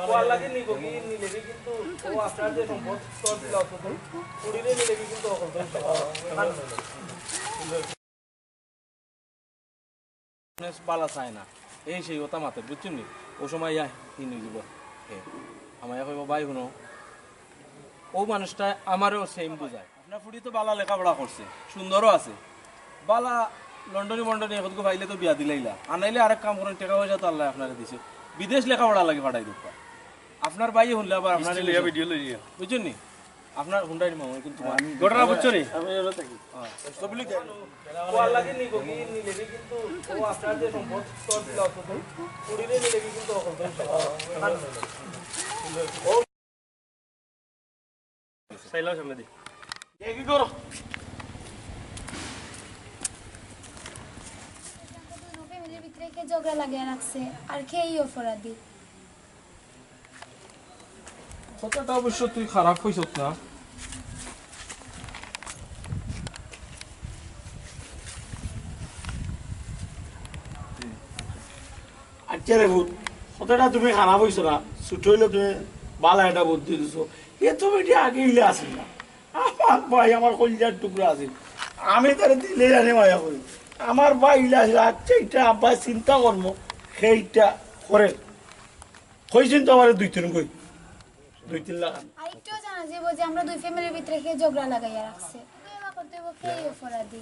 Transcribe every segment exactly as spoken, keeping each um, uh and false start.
ওয়ার লাগি নিব কি নিলে কি কিন্তু ও আপনার যে সম্পদ তোর দিলা অত দূর, কুড়িরে নিলে কি কিন্তু অকল তো বালা চায় না, এই সেই ওটা মাতে, বুঝছেন নি? ও সময় ইয়া হিন হয়ে যাব। হে, আমায় কইব, "ভাই, হুনো, ও মানুষটা আমারও সেম বুঝায়।" আপনার ফুড়ি তো বালা লেখাপড়া করছে, সুন্দরও আছে, বালা লন্ডনি মন্ডনি এখন পাইলে তো বিয়া দিলাইলা, আনাইলে আরেক কাম করেন, টাকা পয়সা তো আল্লাহ আপনারে দিছে, বিদেশ লেখাপড়া লাগি পাঠাই দিবা। আপনার ভাই হুনলে আবার আপনার ভিডিও লইয়া, বুঝছেন নি? আপনার হুন্ডাই মামা কিন্তু আমি ঘটনা বুঝছো নি? আমি ওরা থাকি। হ্যাঁ। ওয়ার লাগি নিব কি নিলে কি কিন্তু ও আপনার যে সম্পদ তোর দিলা অত দূর, কুড়িরে নিলে কি কিন্তু অকল তো চাইলাও সামনে দি। এ কি করো? ফ্যামিলির ভিতরে কে ঝগড়া লাগিয়ে রাখছে, আর খেয়েই অপরাধী। কথাটা অবশ্য তুই খারাপ কইছত না। আচ্ছা রে পুত, কথাটা তুমি খারাপ কইছো না, ছোট হইলে তুমি বালা একটা বুদ্ধি দিছো। এ তুমি এটা আগে ইলে আসিল না। আমার ভাই আমার কলিজার টুকরা আছে, আমি তারে দিলে জানি মায়া করি। আমার ভাই ইলা আছে, আচ্ছা, এটা আব্বায় চিন্তা করবো, সেইটা করে। কইছেন তো আমার দুই তিন কই, দুই তিন লাখ। আরেকটাও জানা যাবো যে আমরা দুই ফ্যামিলির ভিতরে কে ঝগড়া লাগাইয়া রাখছে। তো এবার করতে হইব কে অপরাধী।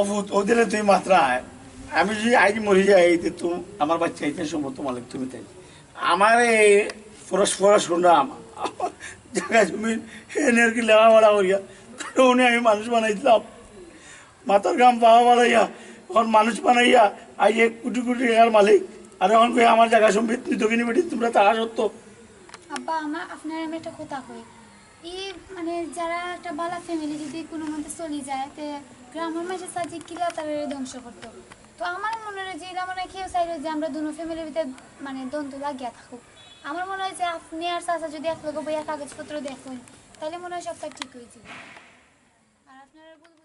অভূত ওদের তুই মাত্রা আয়। আমি যদি আইজ মরি যাই, তে তো আমার বাচ্চা এটা সম্ভব তোমার লাগে তুমি তাই। আমার এই পরস্পর শুনলাম, জায়গা জমিন এনে আর কি লেখাপড়া করিয়া, কারণ আমি মানুষ বানাইছিলাম। মাথার ঘাম পাওয়া বাড়াইয়া, এখন মানুষ বানাইয়া, আজ এক কোটি কোটি টাকার মালিক। আর এখন কই আমার জায়গা সম্পত্তি দক্ষিণী বেটি তোমরা তারা সত্য। আব্বা, আমার, আপনার আমি একটা কথা কই। এই মানে যারা একটা বালা ফ্যামিলি যদি কোনো মতে চলি যায়, তে গ্রামের মাঝে সাজি কিলা তারা ধ্বংস করতো। তো আমার মনে হয় যে এরা মনে হয় কেউ চাইলো যে আমরা দুনো ফ্যামিলির ভিতরে মানে দ্বন্দ্ব লাগিয়া থাকুক। আমার মনে হয় যে আপনি আর চাচা যদি এক লগে বইয়া কাগজপত্র দেখুন, তাহলে মনে হয় সবটা ঠিক হয়ে যাবে। আর আপনারা বলবেন